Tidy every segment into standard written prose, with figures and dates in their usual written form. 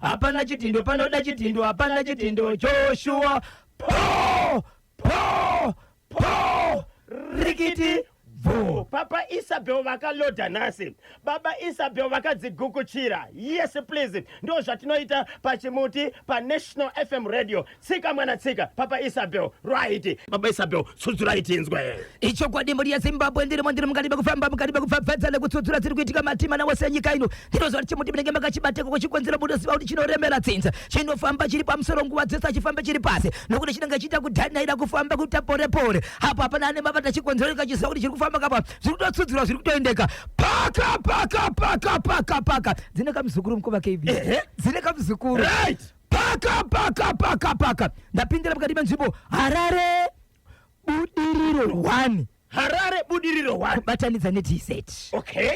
Hapana chitindo, panoda chitindo, hapana chitindo. Joshua, po po po, rikiti bvu. Papa Isabel vakaloda nhasi. Baba Isabel vakadzigukuchira. Yes please, ndo zvatinoita pachimuti paNational FM Radio. Tsika mwana tsika. Papa Isabel, right. Baba Isabel, tsudzurai tinzwe. Ichokwadi mhuri yeZimbabwe, ndirimo ndiri mukati mekufamba, mukati mekupfapfadza nekutsudzura dziri kuitika matima wose enyika ino. Ndinoziva kuti chimuti munenge makachibateko kuchikonzero munoziva kuti chinoremera dzinza, chinofamba chiri pamusoro nguva dzese, achifambe chiri pasi nokuti chinenge chiita kudhanaira kufamba kuita pore pore. Apo hapana ane mabata chikonzero kachiziva kuti chiri kufamba kapa zviri kutotsudzurwa, zviri kutoendeka paka paka paka paka paka. Dzine kamuzukuru mukoma KB, dzine kamuzukuru right. Paka paka paka paka. Ndapindira mukati menzvimbo Harare Budiriro 1. Harare Budiriro 1 kubatanidza neTZ. Okay.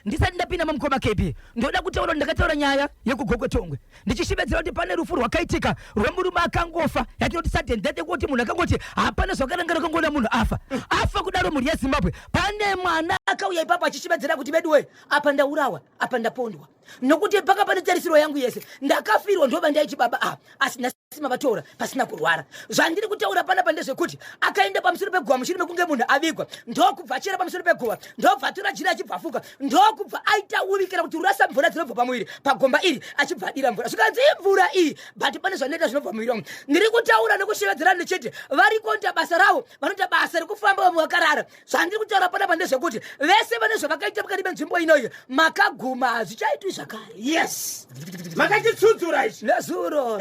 Ndisati ndapinda mamukoma KB, ndoda kutaura kuti ndakataura nyaya yekuGokwe Tongwe ndichishevedzera kuti pane rufu rwakaitika rwemurume akangofa, yatinoti sudden death, yekuti munhu akangoti hapana zvakarangara, kangoona munhu afa. Afa kudaro, mhuri yeZimbabwe, pane mwana akauya ipapo achishevedzera kuti veduwe, apa ndaurawa, apa ndapondwa, nokuti paka pane tarisiro yangu yese, ndakafirwa, ndova ndaiti baba apa, asi nhasi mavatora pasina kurwara. Zvandiri kutaura panapa ndezvekuti akaenda pamusoro peguva mushure mekunge munhu avigwa, ndokubva achera pamusoro peguva, ndobva atora jira achibva afuka, ndokubva aita uvikira kuti rurasa mvura dzinobva pamuviri pagomba iri, achibva adira mvura, zvikanzi imvura iyi, but pane zvanoita zvinobva muviri wangu. Ndiri kutaura nekushevedzera ndichiti vari kuita basa ravo, vanoita basa rekufamba vamwe vakarara. Zvandiri kutaura panapa ndezvekuti vese vane zvavakaita mukati menzvimbo inoyi, makaguma, hazvichaitwi zvakare. Yes, makachitsudzura ichi nezuro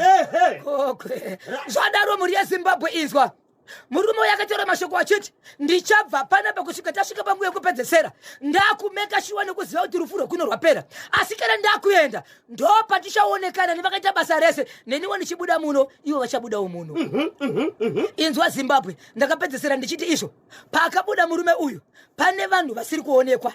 Gokwe. Zvadaro, mhuri yeZimbabwe, inzwa murume uyu akataura mashoko achiti ndichabva panapa kusvika tasvika panguva yekupedzesera, ndakumeka shuwa nekuziva kuti rufu rwekuno rwapera, asi kana ndakuenda ndo patichaonekana nevakaita basa rese, neniwo ndichibuda muno, ivo vachabudawo muno. Inzwa Zimbabwe, ndakapedzesera ndichiti izvo paakabuda murume uyu pane vanhu vasiri kuonekwa,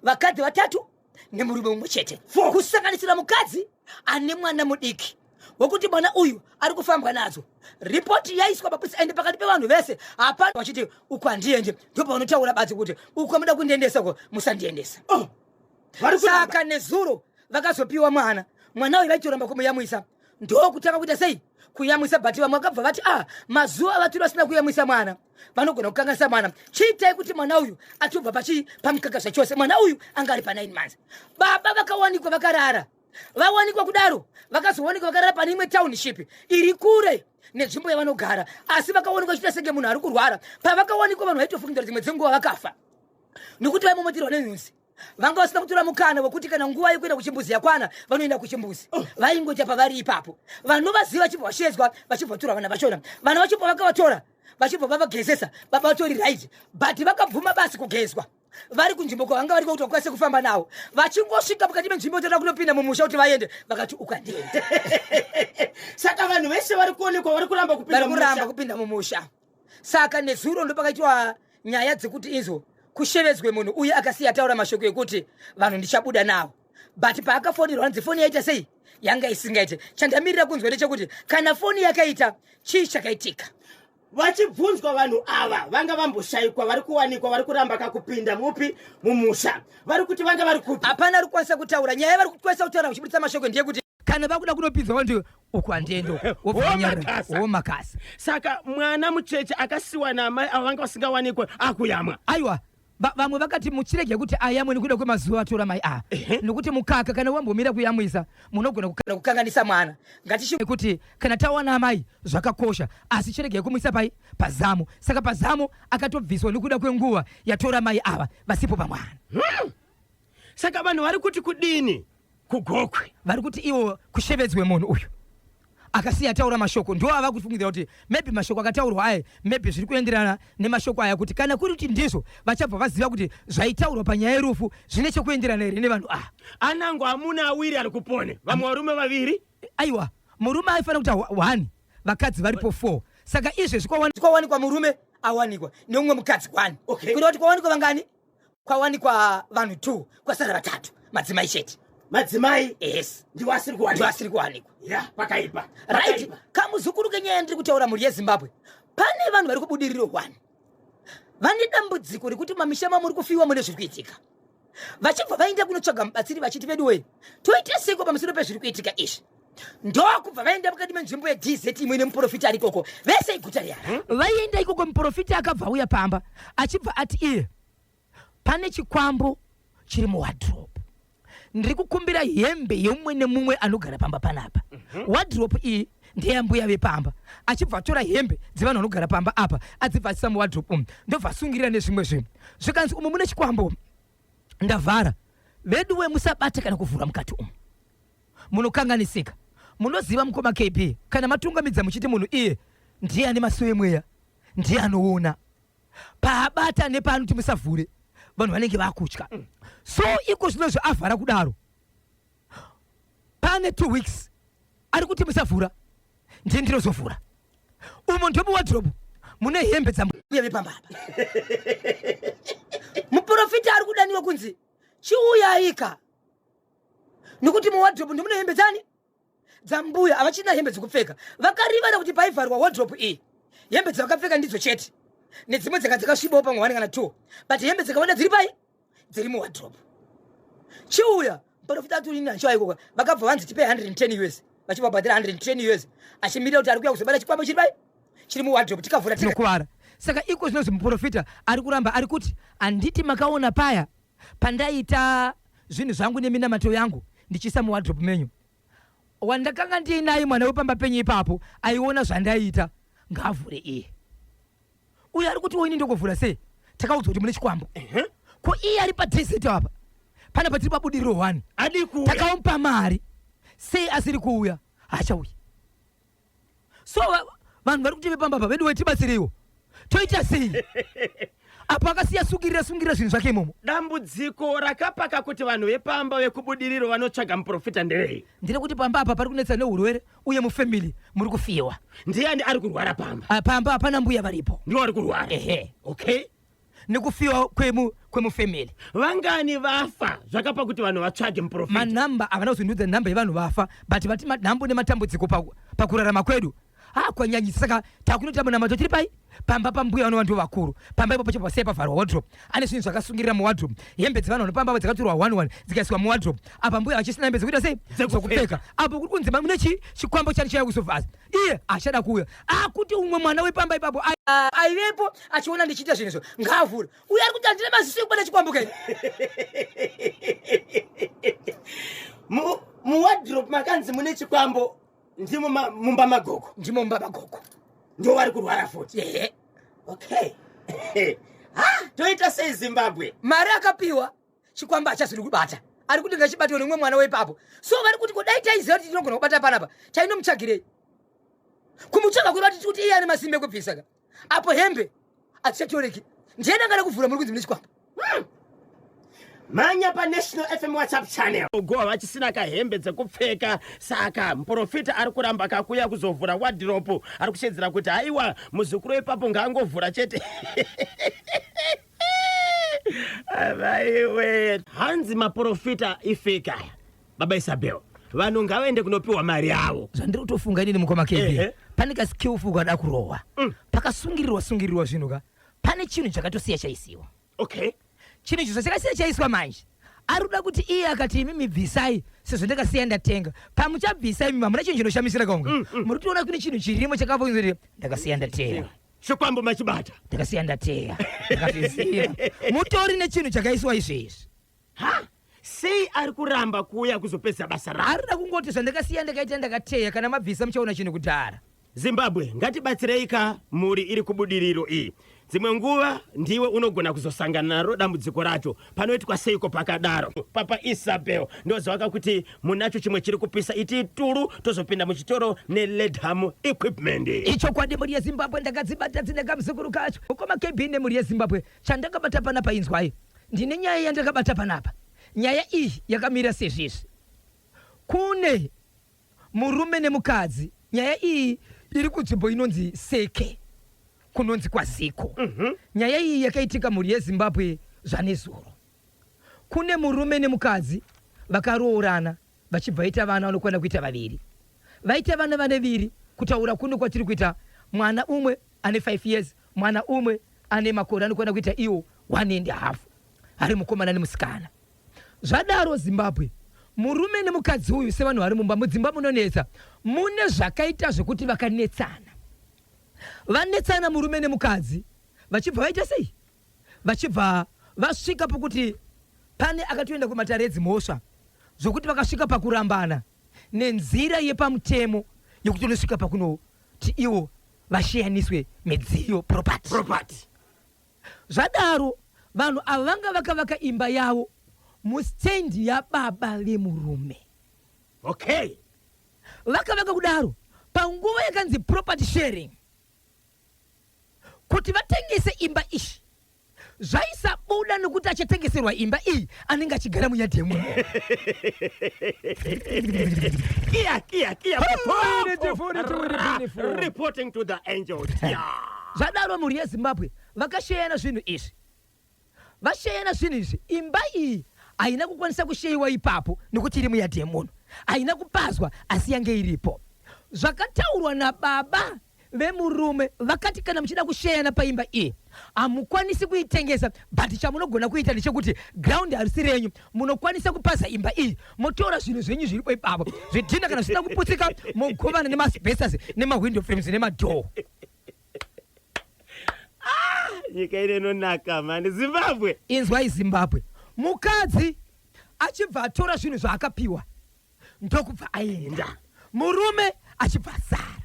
vakadzi vatatu nemurume mumwe chete, kusanganisira mukadzi ane mwana mudiki wekuti mwana uyu ari kufambwa nadzo. Ripoti yaiswa mapurisa, ende pakati pevanhu vese hapana vachiti uku handiende. Ndopavanotaura badzi kuti uku amuda kundiendesa ko, musandiendesa. Oh, vari kuramba. Saka nezuro vakazopiwa mwana. Mwana uyu vaitoramba kumuyamwisa, ndokutanga kuita sei kuyamwisa, but vamwe vakabva vati ah, mazuva avatiri vasina kuyamwisa mwana vanogona kukanganisa mwana, chiitai kuti mwana uyu atobva pachi pamukaka zvachose. Mwana uyu anga ari pa9 months. Baba vakawanikwa vakarara. Vawanikwa kudaro, vakazowanikwa vakarara pane imwe township iri kure nenzvimbo yavanogara, asi vakawanikwa chiita senge munhu ari kurwara. Pavakawanikwa, vanhu vaitofungidzira dzimwe dzenguva vakafa nokuti vaimomotirwa nenhunzi. Vanga vasina kutora mukana wekuti kana nguva yekuenda kuchimbuzi yakwana vanoenda kuchimbuzi. Vaingoita pavari ipapo. Vanovaziva vachibva vashedzwa, vachibva vatora vana vachona. Vana vachibva vakavatora, vachibva vavagezesa. Baba vatori right, but vakabvuma basi kugezwa vari kunzvimbo kwavanga vari kuti vakwanise kufamba navo. Vachingosvika mukati menzvimbo toda kunopinda mumusha kuti vaende, vakati ukandienda. Saka vanhu vese vari kuonekwa vari kuramba kupinda vari kuramba mumusha. Kupinda mumusha. Saka nezuro ndopakaitwa nyaya dzekuti izvo kushevedzwe munhu uye akasiya ataura mashoko ekuti vanhu ndichabuda navo, but paakafonirwa hanzi foni yaita sei, yanga isingaite. Chandamirira kunzwa ndechekuti kana foni yakaita, chii chakaitika? Vachibvunzwa vanhu ava vanga vamboshayikwa, vari kuwanikwa, vari kuramba kakupinda mupi mumusha, vari kuti vanga vari kupi? Hapana ari kukwanisa kutaura nyaya. Vari kukwanisa kutaura vachibudisa mashoko ndeyekuti kana vakuda kunopinzwa vantu, uku handiende, uku Womakasa. Womakasa. Saka mwana mucheche akasiwa naamai avo vanga vasingawanikwe akuyamwa? Aiwa, vamwe vakati muchirege kuti ayamwe nekuda kwemazuva atora mai ava, nokuti mukaka kana wambomira kuyamwisa munogona kukanganisa mwana. Ngatichikuti kana tawana amai zvakakosha, asi chirege kumuisa pai pazamu. Saka pazamu akatobviswa nekuda kwenguva yatora mai ava vasipo pamwana. Saka vanhu vari kuti kudini kuGokwe? Vari kuti iwo kushevedzwe munhu uyu akasiya ataura mashoko, ndo ava kufungidzira kuti maybe mashoko akataurwa aya, maybe zviri kuenderana nemashoko aya, kuti kana kuri kuti ndizvo, vachabva vaziva kuti zvaitaurwa panyaya yerufu zvine chekuenderana here nevanhu ava. Anango amuna awiri ari kupone vamwe varume vaviri. Aiwa, murume aifanira kuita one, vakadzi varipo four. Saka izvezvi kwawanikwa murume awanikwa neumwe mukadzi one. Kuda kuti kwawanikwa vangani? Kwawanikwa vanhu two, kwasara vatatu, madzimai chete. Madzimai. Yes. Ndiwo asiri kuwanikwa. Ndiwo asiri kuwanikwa. Ya, pakaipa. Right. Pakaipa. Kamuzukuru kenyaya yandiri kutaura, mhuri yeZimbabwe, pane vanhu vari kubudiriro one vane dambudziko rekuti mamisha mamuri kufiwa mune zviri kuitika. Vachibva vaenda kunotsvaga mubatsiri vachiti veduwee toita seiko pamusoro pezviri kuitika izvi. Ndokubva vaenda mukati menzvimbo yeDZ imwe nemuprofita ari ikoko vese iguta riya. Vaienda ikoko muprofita akabva auya pamba achibva ati iye pane chikwambo chiri muwardrobe. Ndiri kukumbira hembe yeumwe nemumwe anogara pamba panapa. Wardrobe iyi ndeyambuya vepamba. Achibva atora hembe dzevanhu vanogara pamba apa adzibva aisa muwardrobe umu ndobva asungirira nezvimwe zvinhu. Zvikanzi umu mune chikwambo ndavhara. Veduwe musabata kana kuvhura mukati umu. Munokanganisika. Munoziva mukoma KB kana matungamidza muchiti munhu iye ndiye ane maso emweya ndiye anoona. Paabata nepaanoti musavhure vanhu vanenge vakutya. So iko zvino zvaavhara kudaro pane 2 weeks ari kuti musavhura ndiye ndinozovhura. Umo ndomuwardrobe mune hembe dzambuya vepamba apa. Muprofita ari kudaniwa kunzi chiuyaika nekuti muwardrobe ndimune hembe dzani dzambuya havachina hembe dzekupfeka. Vakarivara kuti paivharwa wardrobe iyi hembe dzavakapfeka ndidzo chete nedzimwe dzanga dzakasvibawo pamwe one kana two, but hembe dzakawanda dziri pai dziri muwardrobe. Chiuya muprofita ati ini hanchiwa ikoko vakabva vanzi tipe 110 US vachivabhadhira 110 US achimirira kuti ari kuuya kuzobata chikwambo chiri pai chiri muwardrobe tikavhura tinokuvara. Saka iko zvinonzi muprofita ari kuramba ari kuti handiti makaona paya pandaita zvinhu zvangu neminamato yangu ndichiisa muwardrobe menyu wandakanga ndiinaye mwana wepamba penyu ipapo aiona zvandaiita ngaavhure iye. Uyo ari kuti ini ndokovhura sei takaudzwa kuti mune chikwambo. Ko iye ari padesert apa pana patiri pabudiriro 1 Adi kuuya. Takamupa mari sei asiri kuuya haachauyi. So vanhu vari kuti vepamba apa veduwe tibatsireiwo toita sei apo akasiya sungirira sungirira zvinhu zvake imomo. Dambudziko rakapaka kuti vanhu vepamba vekubudiriro vanotsvaga muprofita nderei? Nderekuti pamba apa pari kunetsa neurwere uye mufamily muri kufiwa. Ndiani ari kurwara pamba? Ah, pamba hapana mbuya varipo. Ndiwo ari kurwara. Ehe. Okay. Nekufiwa kwemufamily. Vangani vafa zvakapa kuti vanhu vatsvage muprofita? Manhamba havana kuzondiudza nhamba yevanhu vafa but vati manhambo nematambudziko pakurarama kwedu kwanyanyisa. Saka takunoita munamato tiri pai pamba pambuya vanova ndivo vakuru pamba ipapo chobva sei pavharwa wardrobe ane zvinhu zvakasungirira muwardrobe hembe dzevanhu vanopamba dzakatorwa one one dzikaiswa muwardrobe apa mbuya vachisina hembe dzekuita sei dzekupfeka apo kuri kunzi mune chikwambo chani chaiya kuzovhaza iye achada kuuya akuti umwe mwana wepamba ipapo aivepo achiona ndichiita zvinhu izvo ngaavhure uyo ari kuti handina maziso ekubata chikwambo kai. Muwardrobe makanzi mune chikwambo ndimo mumba magogo. Ndimo mumba magogo. Ndiwo vari kurwara futi. Ehe. Okay. Ha, toita sei Zimbabwe? Mari akapiwa chikwambo achazodi kubata. Ari kuti ngachibatwe nemumwe mwana wepapo. So vari kuti kudai taiziva kuti tinogona kubata panapa. Tainomutsvagirei? Kumutsvaga kuri vati kuti iye ane masimba ekubvisa ka. Apo hembe adzichatoreki. Ndiye danga rekuvhura muri kunzi mune chikwambo. Mhanya paNational FM WhatsApp channel. Gogo havachisina kahembe dzekupfeka saka muprofita ari kuramba kakuya kuzovhura wardrobe ari kushedzera kuti haiwa muzukuru ipapo ngaangovhura chete. Vaiwe hanzi maprofita ifake aya baba Isabel vanhu ngavaende kunopiwa mari yavo. Zvandiri kutofunga inini mukoma KB pane kaskillful kada kurohwa pakasungirirwa sungirirwa zvinhu ka pane chinhu chakatosiya chaisiwa. Okay. Chinhu icho zvachakasiya chaiswa manje ari kuda kuti iye akati imimi bvisai sezvo ndakasiya ndatenga pamuchabvisa imimi hamuna chinhu chinoshamisira kaunga muri kutoona kune chinhu chirimo chakavonzoti ndakasiya ndatenga Chikwambo machibata. Ndakasiya ndateya ndakazviziva mutori nechinhu chakaiswa izvezvi. Ha sei ari kuramba kuuya kuzopedza basa rake? Ari kuda kungoti zvandakasiya ndakaita ndakateya kana mabvisa muchaona chinhu kudhara. Zimbabwe ngatibatsirei ka mhuri iri kubudiriro iyi. Dzimwe nguva ndiwe unogona kuzosangana naro dambudziko racho. Panoitwa seiko pakadaro? Papa Isabel ndozivaka kuti munacho chimwe chiri kupisa iti turu tozopinda muchitoro neLedham equipment. Ichokwadi mhuri yeZimbabwe ndakadzibata dzine kamuzukuru kacho. Mukoma KB nemhuri yeZimbabwe chandakabata panapa inzwai. Ndine nyaya yandakabata panapa. Nyaya iyi yakamira sezvizvi. Kune murume nemukadzi. Nyaya iyi iri kunzvimbo inonzi Seke kunonzi kwaZiko. Nyaya iyi yakaitika mhuri yeZimbabwe zvanezuro. Kune murume nemukadzi vakaroorana vachibva vaita vana vanokwana kuita vaviri. Vaita vana vane viri kutaura kuno kwatiri kuita mwana umwe ane 5 years mwana umwe ane makore anokwana kuita iwo 1 and half ari mukomana nemusikana. Zvadaro Zimbabwe, murume nemukadzi uyu sevanhu vari mumba, mudzimba munonetsa, mune zvakaita zvekuti vakanetsana. Vanetsana murume nemukadzi vachibva vaita sei? Vachibva vasvika pokuti pane akatoenda kumatare edzimhosva zvokuti vakasvika pakurambana nenzira yepamutemo yokuti unosvika pakunoti ivo vasheyaniswe midziyo property. Property. Zvadaro vanhu ava vanga vakavaka imba yavo mustendi yababa vemurume. Okay. Vakavaka kudaro panguva yakanzi property sharing kuti vatengese imba iyi zvaisabuda nokuti achatengeserwa imba iyi anenge achigara munyadhi yemunhu. Kia, kia, kia. Reporting to the angels. Yeah. Zvadaro mhuri yeZimbabwe vakasheyana zvinhu izvi. Vasheyana zvinhu izvi, imba iyi haina kukwanisa kusheyiwa ipapo nokuti iri muyadhi yemunhu. Haina kupazwa asi yange iripo. Zvakataurwa nababa vemurume vakati kana muchida kusheyana paimba iyi hamukwanisi kuitengesa but chamunogona kuita ndechekuti ground harisi renyu munokwanisa kupaza imba iyi motora zvinhu zvenyu zviripo ipapo zvidhina kana zvisina kuputsika mogovana nemaasbestos nemawindow frames nemadhoo. Ah, nyika ino inonaka mani Zimbabwe. Inzwai Zimbabwe, mukadzi achibva atora zvinhu zvaakapiwa ndokubva aenda, murume achibva asara,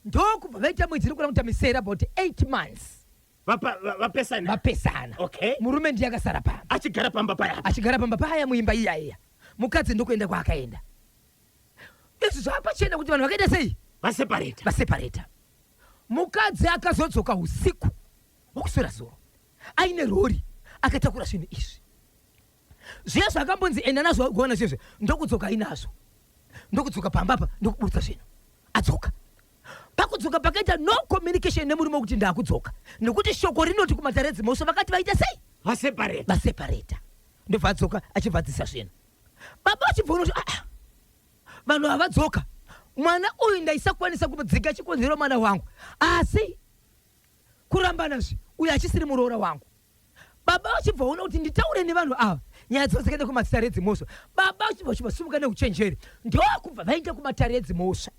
ndokubva vaita mwedzi iri kuda kuita misere about 8 months Vapesana. Vapesana. Okay. Murume ndiye akasara pamba, achigara pamba paya, achigara pamba paya muimba iya iya, mukadzi ndokuenda kwaakaenda. Izvi zvapachena kuti vanhu vakaita sei? Vasepareta. Vasepareta. Mukadzi akazodzoka usiku hwokuswera zuro aine rori akatakura zvinhu izvi. Zviya zvakambonzi enda nazvo wagoona zvezve ndokudzoka ainazvo. Ndokudzoka pamba apa ndokuburutsa zvinhu. Adzoka. Pakudzoka pakaita no communication nemurume wekuti ndakudzoka. Nekuti shoko rinoti kumatare edzimhosva vakati vaita sei? Vasepareta. Vasepareta. Ndobva adzoka achibva adzisa zvinhu. Baba vachibva unoti ah, ah vanhu havadzoka mwana uyu ndaisakwanisa kumudzika chikonzero mwana wangu asi kurambana zve uyu achisiri muroora wangu baba vachibva ona kuti nditaure nevanhu ava nyaya dzavo dzakaenda kumatare edzimhosva baba vachibva vachivasumuka neuchenjeri ndokubva vaenda kumatare edzimhosva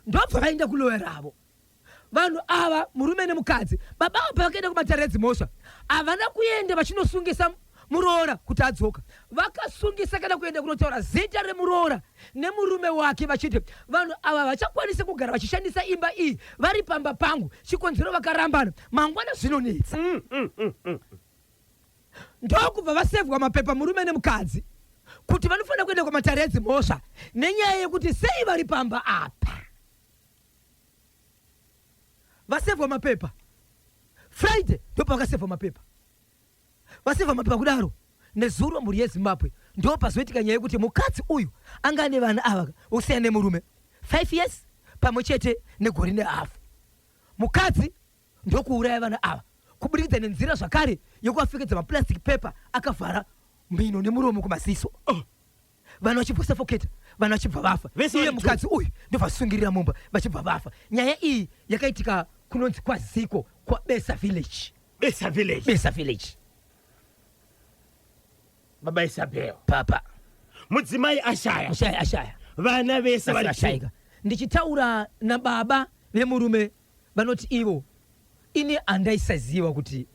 ndobva vaenda kuloya ravo vanhu ava murume nemukadzi baba ava pavakaenda kumatare edzimhosva havana kuenda vachinosungisa muroora kuti adzoka vakasungisa kana kuenda kunotaura zita remuroora nemurume wake vachiti vanhu ava vachakwanisa kugara vachishandisa imba iyi vari pamba pangu chikonzero vakarambana mangwana zvinonetsa Ndokubva vasevhwa mapepa murume nemukadzi kuti vanofanira kuenda kumatare edzimhosva nenyaya yekuti sei vari pamba apa. Vasevhwa mapepa Friday ndopavakasevhwa mapepa. Vasevhwa mapepa kudaro nezuro mhuri yeZimbabwe ndopazoitika nyaya yekuti mukadzi uyu anga ane vana ava vokusiyana nemurume 5 years pamwe chete negore nehafu. Mukadzi ndokuuraya vana ava kuburikidza nenzira zvakare yekuvapfekedza maplastic paper akavhara mhino nemuromo kumaziso. Oh. Vanhu vachibva suffocate, vanhu vachibva vafa. Vese Iye vari mukadzi uyu ndobva sungirira mumba vachibva vafa. Nyaya iyi yakaitika kunonzi kwaZiko kwaBesa village. Besa village. Besa village. Baba Isabel. Papa. Mudzimai ashaya. Mushaya ashaya. Vana vese vari vashayika. Ndichitaura nababa vemurume vanoti ivo ini handaisaziva kuti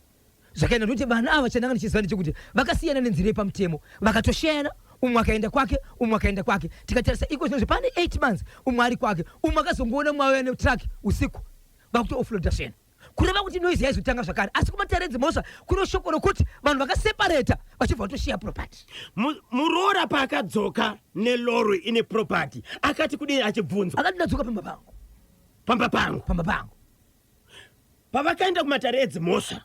zvakaenda nekuti vana ava chandanga ndichiziva ndechekuti vakasiyana nenzira yepamutemo vakatosheyana umwe akaenda kwake umwe akaenda kwake tikatarisa iko zvinozvi pane 8 months umwe ari kwake umwe akazongoona umwe auya netruck usiku vakuto offloada zvinhu kureva kuti noise yaizotanga zvakare asi kumatare edzimhosva kuno shoko rokuti vanhu vakaseparata vachibva vatoshiya property Muroora paakadzoka nelorry ine property akati kudini achibvunzwa? Akati ndadzoka pamba pangu. Pamba pangu. Pamba pangu. Pavakaenda kumatare edzimhosva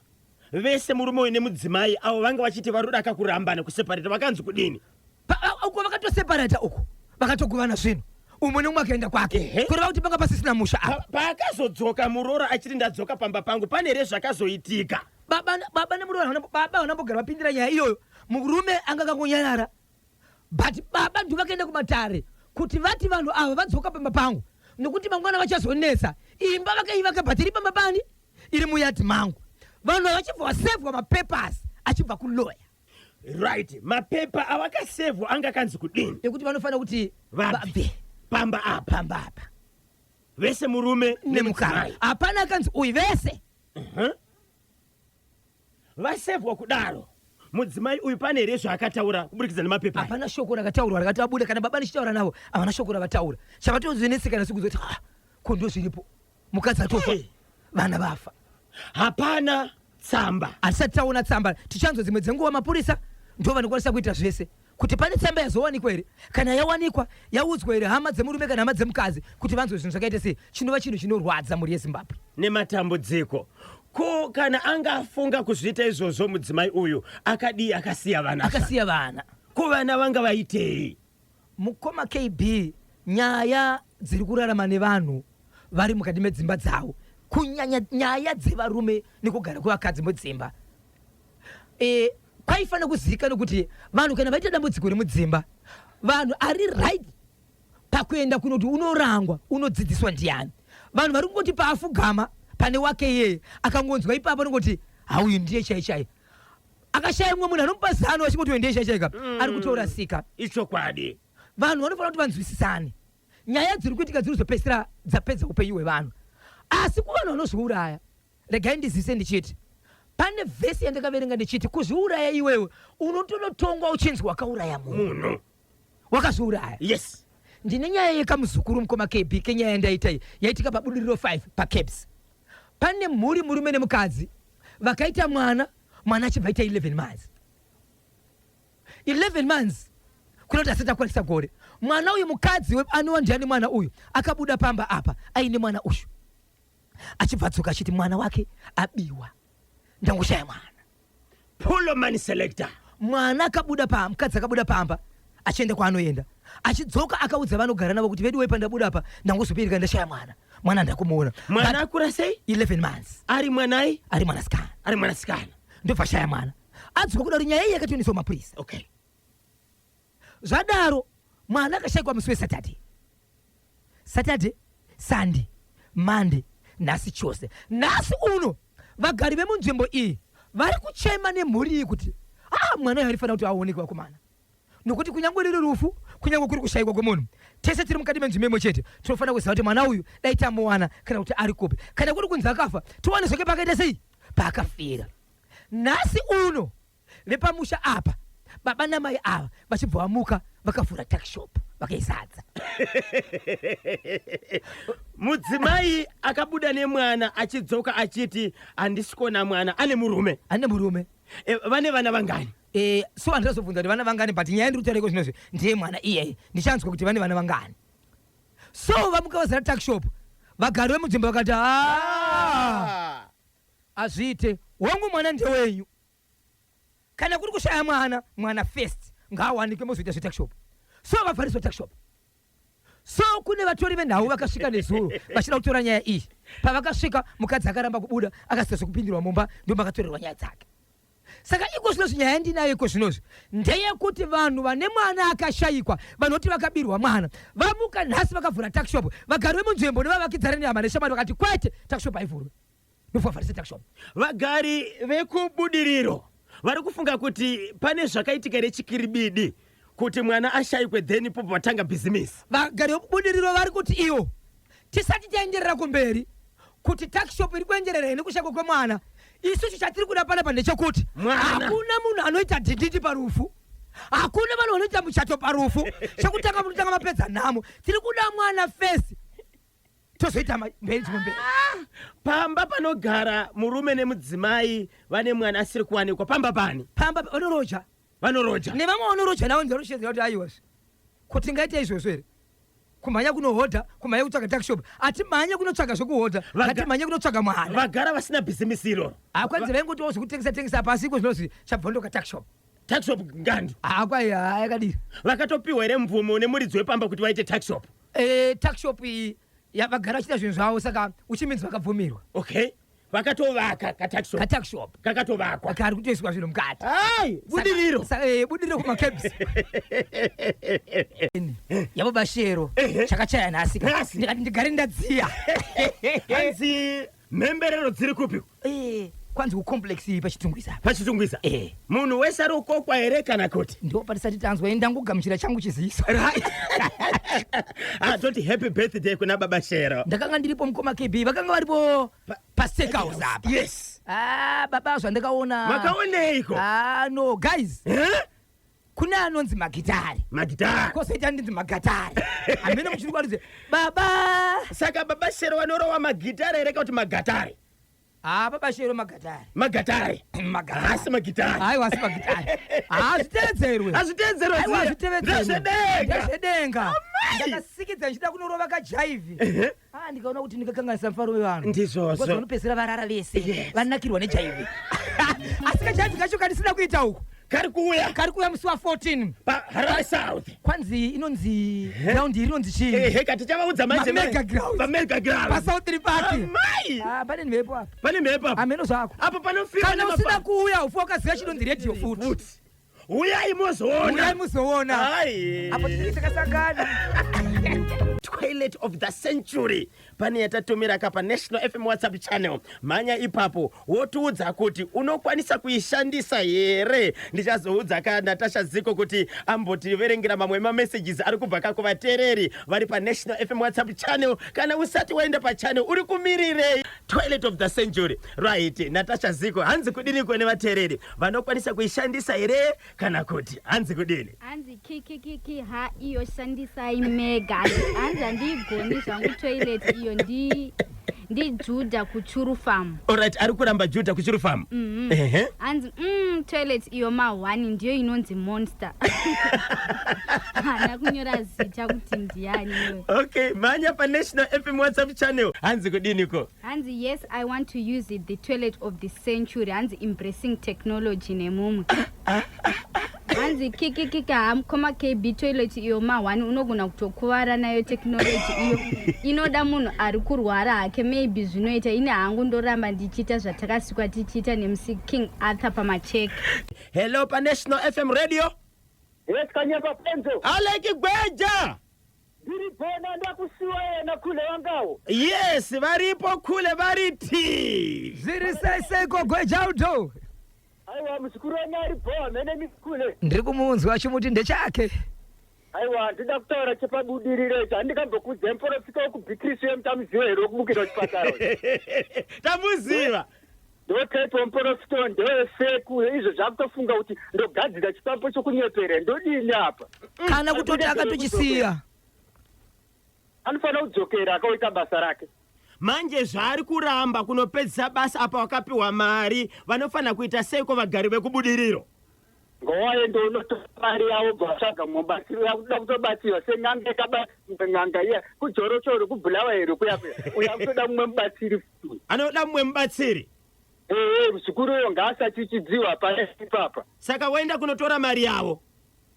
vese murume uyu nemudzimai avo vanga vachiti vari kuda kurambana kuseparata vakanzi kudini? Uko vakatoseparata uko vakatogovana zvinhu umwe neumwe akaenda kwake kureva kuti panga pasisina musha apa. Paakazodzoka muroora achiti ndadzoka pamba pangu pane here zvakazoitika? Baba baba nemuroora baba havana kumbogara vapindira nyaya iyoyo murume anga akangonyarara but baba ndivo vakaenda kumatare kuti vati vanhu ava vadzoka pamba pangu nokuti mangwana vachazonetsa imba vakaivaka but iri pamba pani iri muyadhi mangu vanhu ava vachibva vasevhwa mapapers achibva kuloya. Right, mapepa awakasevhwa anga akanzi kudini? Ekuti vanofanira kuti vabve pamba apa. Pamba apa. Vese murume nemukadzi. Hapana akanzi uyu vese. Vasevhwa kudaro, mudzimai uyu pane here zvaakataura kuburikidza nemapepa? Hapana shoko rakataurwa rakati vabuda kana baba ndichitaura navo havana shoko ravataura. Chavatonzonetsekana sekuzoti ah, ko ndozviripo. Mukadzi atofa. Hey. Vana vafa. Hapana tsamba. Hatisati taona tsamba. Tichanzwa dzimwe dzenguva mapurisa ndo vanokwanisa kuita zvese kuti pane tsamba yazowanikwa here, kana yawanikwa yaudzwa here hama dzemurume kana hama dzemukadzi kuti vanzwe zvinhu zvakaita sei, chinova chinhu chinorwadza mhuri yeZimbabwe. Nematambudziko. Ko kana anga afunga kuzviita izvozvo mudzimai uyu akadii akasiya vana? Akasiya vana. Ko vana vanga vaitei? Mukoma KB, nyaya dziri kurarama nevanhu vari mukati medzimba dzavo, kunyanya nyaya dzevarume nekugara kwevakadzi mudzimba. E, kwaifanira kuzivikanwa kuti vanhu kana vaita dambudziko remudzimba, vanhu ari right pakuenda kunoti unorangwa, unodzidziswa ndiani. Vanhu vari kungoti paafugama pane wake iyeye, akangonzwa ipapo anongoti hauyu ndiye chai chai. Akashaya mumwe munhu anomupa zano achingoti uyu ndiye chai chaika, ari kutorasika. Ichokwadi. Vanhu vanofanira kuti vanzwisisane. Nyaya dziri kuitika dziri kuzopedzisira dzapedza upenyu hwevanhu. Asi kuvanhu vanozviuraya, regai ndizivise ndichiti pane vhesi yandakaverenga ndichiti kuzviuraya iwewe unotonotongwa uchinzi wakauraya munhu. Wakazviuraya. Yes. Ndine nyaya yekamuzukuru mukoma KB kenyaya yandaita iyi yaitika paBudiriro 5 paCaps. Pane mhuri murume nemukadzi vakaita mwana, mwana achibva aita 11 months. 11 months kunoti asati akwanisa gore. Mwana uyu mukadzi anova ndiani mwana uyu akabuda pamba apa aine mwana uyu. Achibva adzoka achiti mwana wake abiwa. Ndangoshaya mwana. Pulo man selector. Mwana akabuda pa mukadzi akabuda pamba achienda kwaanoenda. Achidzoka akaudza vanogara navo kuti veduwe pandabuda apa ndangozobereka ndashaya mwana. Mwana ndakumuona. Mwana akura sei? 11 months. Ari mwanai? Ari mwanasikana. Ari mwanasikana. Ndobva ashaya mwana. Adzoka kudaro nyaya iyi yakatoendeswa kumapurisa. Okay. Zvadaro mwana akashaikwa musi weSaturday. Saturday, Sunday, Monday, nhasi chose. Nhasi uno vagari vemunzvimbo iyi vari kuchema nemhuri iyi kuti ah, mwana uyu aifanira kuti aonekwe vakomana, nokuti kunyange riri rufu, kunyange kuri kushaikwa kwemunhu, tese tiri mukati menzvimbo imwe chete tinofanira kuziva kuti mwana uyu dai tamuwana kana kuti ari kupi, kana kuri kunzi akafa tiwane zvake paakaita sei paakafira. Nhasi uno vepamusha apa baba namai ava vachibva vamuka vakavhura tuckshop vakaisadza. Mudzimai akabuda nemwana achidzoka achiti handisi kuona mwana, ane murume. Ane murume. Vane vana vangani? So handizobvunza kuti vana vangani, but nyaya ndiri kutaura iko zvinozvi ndiye mwana iyeye, ndichanzwa kuti vane vana vangani. So vamuka vazara tuckshop, vagari vemunzvimbo vakati hazviite, hongu mwana ndewenyu. Kana kuri kushaya mwana, mwana first ngaawanikwe mozoita zvetuckshop. So vavhariswa tuckshop. So kune vatori venhau vakasvika nezuro vachida kutora nyaya iyi. Pavakasvika mukadzi akaramba kubuda, akasita zvekupindirwa mumba, ndomakatorerwa nyaya dzake. Saka iko zvinozvi nyaya yandinayo iko zvinozvi ndeyekuti vanhu vane mwana akashayikwa vanoti vakabirwa mwana vamuka nhasi vakavhura tuckshop. Vagari vemunzvimbo nevavakidzani nehama neshamwari vakati kwete, tuckshop haivhurwe. Ndovavharisa tuckshop. Vagari vekuBudiriro vari kufunga kuti pane zvakaitika here chikiribidi kuti mwana ashaikwe then popo vatanga bhizimisi. Vagari vekuBudiriro vari kuti ivo tisati taenderera kumberi kuti tuckshop iri kuenderera here nekushaikwa kwemwana, isusu chatiri kuda panapa ndechekuti Mwana. hakuna munhu anoita dhidhiti parufu, hakuna vanhu vanoita muchato parufu. Chekutanga munotanga mapedza nhamo. Tiri kuda mwana first, tozoita mberi dzimwe mberi. Pamba panogara murume nemudzimai vane mwana asiri kuwanikwa, pamba pani? Pamba vanoroja. Vanoroja. Nevamwe vanoroja navo ndinoshedzera kuti aiwa zve. Ko tingaita izvozvo here? Kumhanya kunohodha, kumhanya kutsvaga tuckshop. Atimhanye kunotsvaga zvekuhodha, ngatimhanye kunotsvaga mwana. Vagara vasina bhizimisi iroro. Hakwanzi vaingotiwo zvekutengesa tengesa apa, asi iko zvinozvi chabvondoka tuckshop. Tuckshop ngandu. Hakwai yakadira. Vakatopiwa here mvumo nemuridzi wepamba kuti vaite tuckshop? Tuckshop iyi vagara vachiita zvinhu zvavo, saka uchiminzi vakabvumirwa. Okay. Vakatovaka ka tuckshop. Ka tuckshop. Kakatovakwa. Kari kutoiswa zvinhu mukati. Ai, budiriro. Budiriro kuma cabs. Yavo bashero. Chakachaya nhasi. Nhasi. Ndikati ndigare ndadziya. Hanzi mhemberero dziri kupi? Kwanzi kucomplex iyi paChitungwiza. PaChitungwiza. Eh. Munhu wese ari kukokwa here kana kuti? Ndo patisati tanzwa, ini ndangogamuchira changu chiziviso. Right. Ah, toti happy birthday kuna Baba Shero. Ndakanga ndiripo, mukoma KB, vakanga varipo paSteakhouse apa. Ah, baba, zvandakaona. Makaoneiko? Ah, no guys. Eh? Kune anonzi magitari. Magitari. Kozoita ndinzi magatari, hamene muchiri kwaridze baba. Saka Baba Shero vanorowa magitari here kana kuti magatari? Ah, Baba Shero magatari. Magatari. Magatari. Hasi magitari. Aiwa, asi magitari hazvitevedzerwe. Hazvitevedzerwe. Aiwa, hazvitevedzerwe. Ndezvedenga. Ndezvedenga. Amai! Ndakasikidza ndichida kunorova kajaivhi. Ah, ndikaona kuti ndikakanganisa mufaro wevanhu. Ndizvozvo. Because vanopedzisira varara vese vanakirwa nejaivhi, asi kajaivhi kacho kandisina kuita uku kari kuuya. Kari kuuya musi wa14. PaHarare South. Kwanzi inonzi ground iri inonzi chii? Ehe, katichavaudza manje. Mamega grounds. Pamega ground. PaSouth Park. Amai! Ah, pane mhepo apa. Pane mhepo apa. Hameno zvako. Apo panofira. Kana usina kuuya, ufa wakaziva chinonzi redhiyo futi. Futi uyai muzoona. Uyai muzoona. Ai. Apo tinenge takasangana. Toilet of the century, pane yatatumira ka paNational FM WhatsApp channel. Mhanya ipapo wotiudza kuti unokwanisa kuishandisa here. Ndichazoudza ka Natasha Ziko kuti ambotiverengera mamwe mamessages ari kubva ka kuvateereri vari paNational FM WhatsApp channel. Kana usati waenda pachannel, uri kumirirei? Toilet of the century, right? Natasha Ziko, hanzi kudiniko nevateereri? Vanokwanisa kuishandisa here kana kuti hanzi kudini? Hanzi kikikiki, ha, iyo shandisai mega. Hanzi handiigoni zvangu toilet iyo, ndiJudha kuChuru Farm. Alright, ari kuramba Judha kuChuru Farm. Ehe. Hanzi toilet iyo ma1 ndiyo inonzi monster. Haana kunyora zita kuti ndiani iwe. Okay, mhanya paNational FM WhatsApp channel. Hanzi kudiniko? Hanzi, "Yes, I want to use it, the toilet of the century." Hanzi embracing technology nemumwe. Hanzi kikikika, hamukoma KB, toilet iyo ma1, unogona kutokuvara nayo. Technology iyo inoda munhu ari kurwara hake, maybe zvinoita. Ine hangu ndoramba ndichiita zvatakasikwa tichiita nemusi King Arthur pamacheke. Hello, paNational FM Radio. Yes, Kanyamba Penzo. Aleki Gweja. Ndiri bona, ndakusiwa yena kule wangawo. Yes, varipo kule, variti. Zviri sei seiko, Gwejaudo? Aiwa, muzukuru wenyu ari bho, mene mikule. Ndiri kumunzwa, chimuti ndechake. Aiwa, ndida kutaura chepabudiriro icho. Handikambokudza muprofita wekubhikirisi wemutamuziva here, wekubukira chipatara? Tamuziva. Ndotype wemuprofita ndewefake. Izvo zvakutofunga kuti ndogadzira chikwambo chokunyepera, ndodini apa? Kana kutoti akatochisiya. Anofanira kudzokera akaoita basa rake. Manje zvaari kuramba kunopedzisa basa apa wakapiwa mari, vanofanira kuita seiko vagari vekuBudiriro? Ngowaende unotora mari yavo, bva vatsvaga mubatsiri. Yakuda kutobatsirwa sen'anga yakabatsira n'anga iya kuJorochoro kuBhulawa here kuya kuya. Uya kutoda mumwe mubatsiri futi. Anoda mumwe mubatsiri. Ee, muzukuru uyo ngaasachichidziwa pane ipapa. Saka waenda kunotora mari yavo.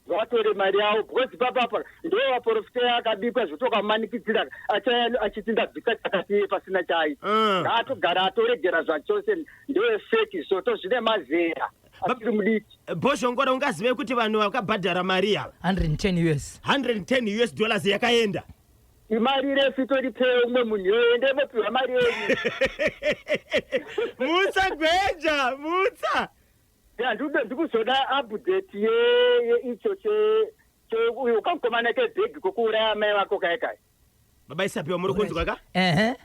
Vatore mari yavo, because papapa ndo vaprofita akabikwa zvotokamanikidzira achaya achiti ndabvisa chakati iye pasina chaaita. Ngaatogara atoregera zvachose, ndewefake, soto zvine mazera, asiri mudiki. Bhozhongora, ungazive kuti vanhu vakabhadhara mari yava? 110 US. 110 US dollars yakaenda. Imari refu, itoripewo umwe munhu iyoyo, ende mopiwa mari yenyu. Mutsa, Gweja, mutsa. Ndikuzoda update yeicho uyu kamukomana kebhegi kokuuraya mai vako kai kai. Baba Isapiwa, muri kunzwa ka? Ehe.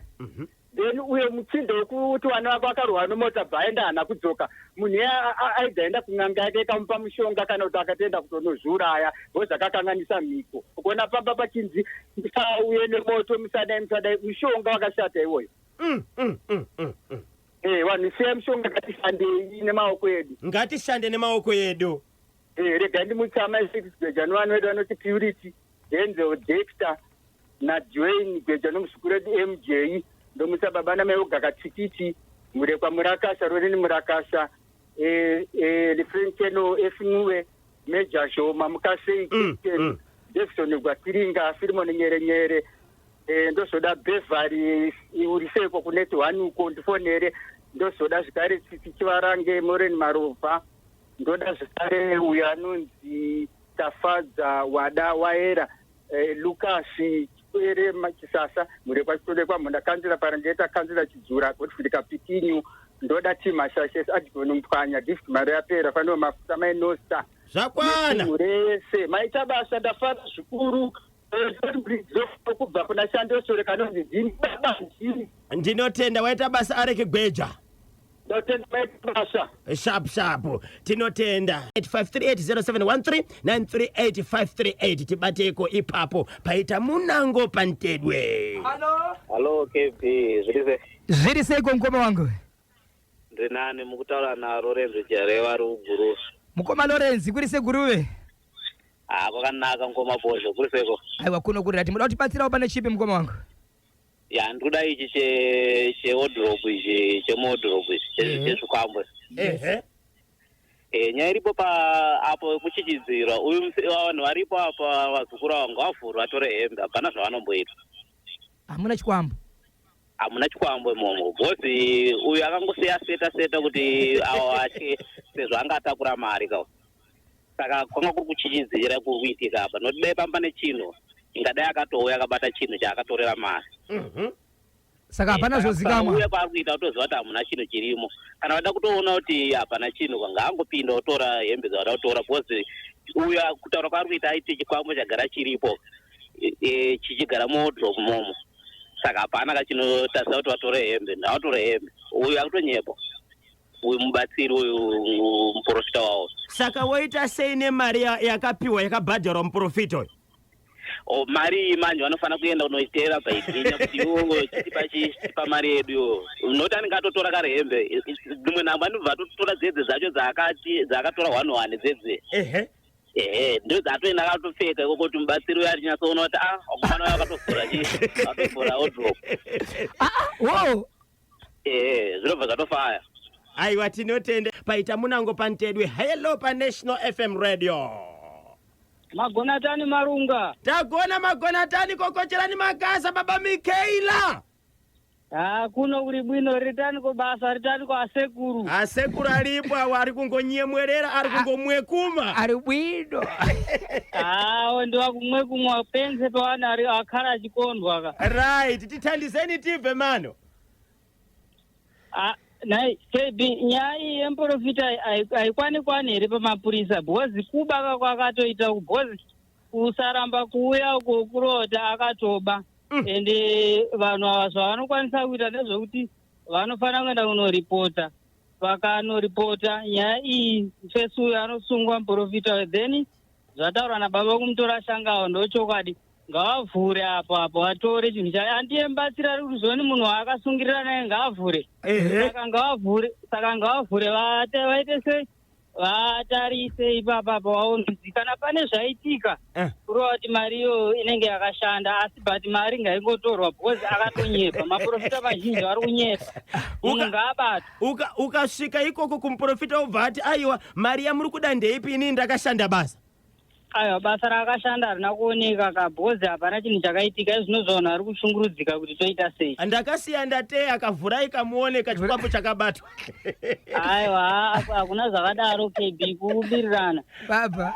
Then uyo mutsindo wekuti vana vako akarwa nemota, bva aenda, haana kudzoka. Munhu iye aibva aenda kun'anga yake ikamupa mushonga, kana kuti akatoenda kutonozviuraya because akakanganisa mhiko. Ukuona pamba pachinzi musauye nemoto, musadai, musadai, mushonga wakashata iwoyo. Vanhu siyai mushonga, ngatishandei nemaoko edu. Ngatishande nemaoko edu. Rega ndimutsama Gweja nevanu vedu vanoti Purity, Denzel, Dexter naDwayne Gweja nomuzukuru wedu MJ. Ndomutsa baba namai Ogakatsikiti Murekwa, Murakasha, Rorini Murakasha, Lefrenkeno Efinuwe, Meja Shoma Mukasei, Davison Gwatiringa, Filimon Nyerenyere. Ndozoda Bevari, uriseiko kuneti one uko, ndifonere. Ndozoda zvekare Tsitsi Chivarange, Moren Marovha. Ndoda zvekare uyo anonzi Tafadza Wada Waera, Lucas Chikwere Chisasa, Murekwa Chitolekwa Mhunda, Kanzira Parangeta, Kanzira Chidzura, Godfrey Kapitinyu. Ndoda team Mashashes Adgon Mupwanya gift mari yapera faniro mafuta mai Nosta. Zvakwana. Rese maita basa ndafara zvikuru. Kubva kuna Shandosore kanonzi ndini baba ndini. Ndinotenda waita basa Areki Gweja. Ndotenda maita basa. Sharp sharp. Tinotenda. 5380713 938538 tibateko ipapo paita munango pantedwe. Hallo KB, zviri sei? Zviri seiko mukoma wangu? Ndiri nani mukutaura naLorenzo Jareva ari kuGuruve. Mukoma Lorenzi kuri seguruve? Ah, kwakanaka mukoma Bhozho, kuri seiko? Aiwa kuno kuri rati muda kutibatsirawo pane chipi mukoma wangu? Ya, ndikuda ichi che che wardrobe ichi, chemwardrobe ichi, chezvikwambo. Ehe. Eh, nyaya iripo pa apo kuchichidzirwa uyu vanhu varipo apa vazukuru avo ngavavhurwe vatore hembe hapana zvavanomboita. Hamuna chikwambo. Hamuna chikwambo imomo because uyu akangosiya seta seta kuti awo atye sezvo anga atakura mari ka. Saka kwanga kuri kuchichidzira kuri kuitika apa nokuti dai pamba nechinhu ingadai akatouya akabata chinhu chaakatorera mari. Saka hapana zvozikamwa. Uya kwaari kuita kutoziva kuti hamuna chinhu chirimo. Kana vada kutoona kuti hapana chinhu ngaangopinda otora hembe dzavada kutora because uya kutaura kwaari kuita aiti chikwambo chagara chiripo chichigara muwardrobe momo. Saka hapana kachinotarisa kuti vatore hembe, ngavatore hembe. Uyu akutonyepa. Uyu mubatsiri uyu muprofita wavo. Saka woita sei nemari yakapiwa yakabhadharwa muprofita uyu? O, mari iyi manje vanofanira kuenda kunoitera paibhinya kuti iwowo chitipa chitipa mari yedu iwowo noti anenge atotora kare hembe dzimwe nhambo anobva atotora dzedze dzacho dzaakati dzaakatora one one dzedze. Ehe. Ehe, ndo dzaatoenda akatopfeka ikoko kuti mubatsiri uyo achinyatsoona kuti ah wakomana uyo akatovhura chi akatovhura wardrobe. Ah, ah, wo. Ehe, zvinobva zvatofaya. Aiwa tinotenda paita munango pantedwe hello paNational FM Radio. Magonatani Marunga. Tagona magonatani kokocherani makasa baba Mikaela. Ah, kuno kuri bwino ritani ko basa ritani ko asekuru. Asekuru aripo awo ari kungonyemwerera ari kungomwekuma. Ari bwino. Ah, ndiwa kumwe kumwa pense pawana ari akhala achikondwa ka. Right, tithandizeni tibve mano. Ah, nai KB nyaya iyi yemuprofita haikwani kwani here pamapurisa because kuba ka kwakatoita because kusaramba kuuya uko kurota akatoba ende vanhu ava zvavanokwanisa kuita ndezvekuti vanofanira kuenda kunoripota vakanoripota nyaya iyi fesi uyo anosungwa muprofita then zvataurwa nababa kumutora shangawo ndochokwadi ngavavhure apo apo vatore chinhu chayo andiye mubatsiri ari kuti zvoni munhu waakasungirira naye ngaavhure saka ngavavhure saka ngavavhure vaite sei vatarise ipapa apa vaone kuti kana pane zvaitika kureva kuti mari iyoyo inenge yakashanda asi but mari ngaingotorwa because akatonyepa maprofita mazhinji vari kunyepa munhu ngaabatwe Ukasvika ikoko kumuprofita obva ati aiwa mari yamuri kuda ndeipi inini ndakashanda basa. Aiwa basa raakashanda harina kuoneka ka because hapana chinhu chakaitika izvino vanhu vari kushungurudzika kuti toita sei. Ndakasiya ndateya kavhurai kamuone kachikwambo chakabatwa. Aiwa hakuna zvakadaro KB kubirirana. Baba.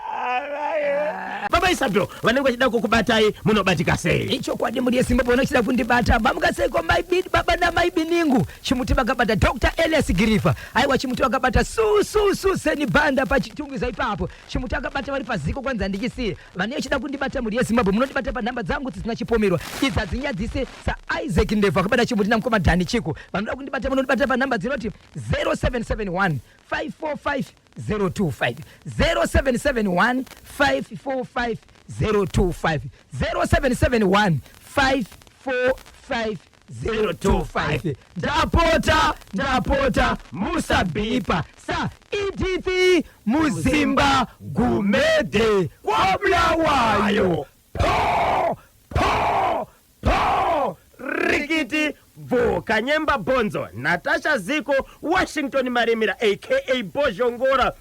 Baba Isabel vanenge vachida kukubatai munobatika sei? Ichokwadi mhuri yeZimbabwe vanochida kundibata mamuka seiko mai baba namai Biningu chimuti vakabata Dr Elias Girifa aiwa chimuti vakabata su su su seni banda pachitungiza ipapo Chimuti akabata vari paziko kwanzi handichisiye. Vane vachida kundibata mhuri yeZimbabwe munondibata panhamba dzangu dzisina chipomerwa. Idzi hadzinyadzise saIsaac Ndebvu akabata chimuti namukoma Danny Chiku. Vanoda kundibata munondibata panhamba dzinoti 0771 545 025 0771 545 025 0771 545 025 ndapota ndapota musabhipa sa edith muzimba gumede kwabulawayo po po po rikiti bvo kanyemba bonzo natasha ziko washington marimira aka bozhongora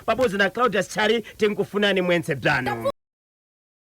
pabodzi naclaudius chari tinkufunani mwense bzano.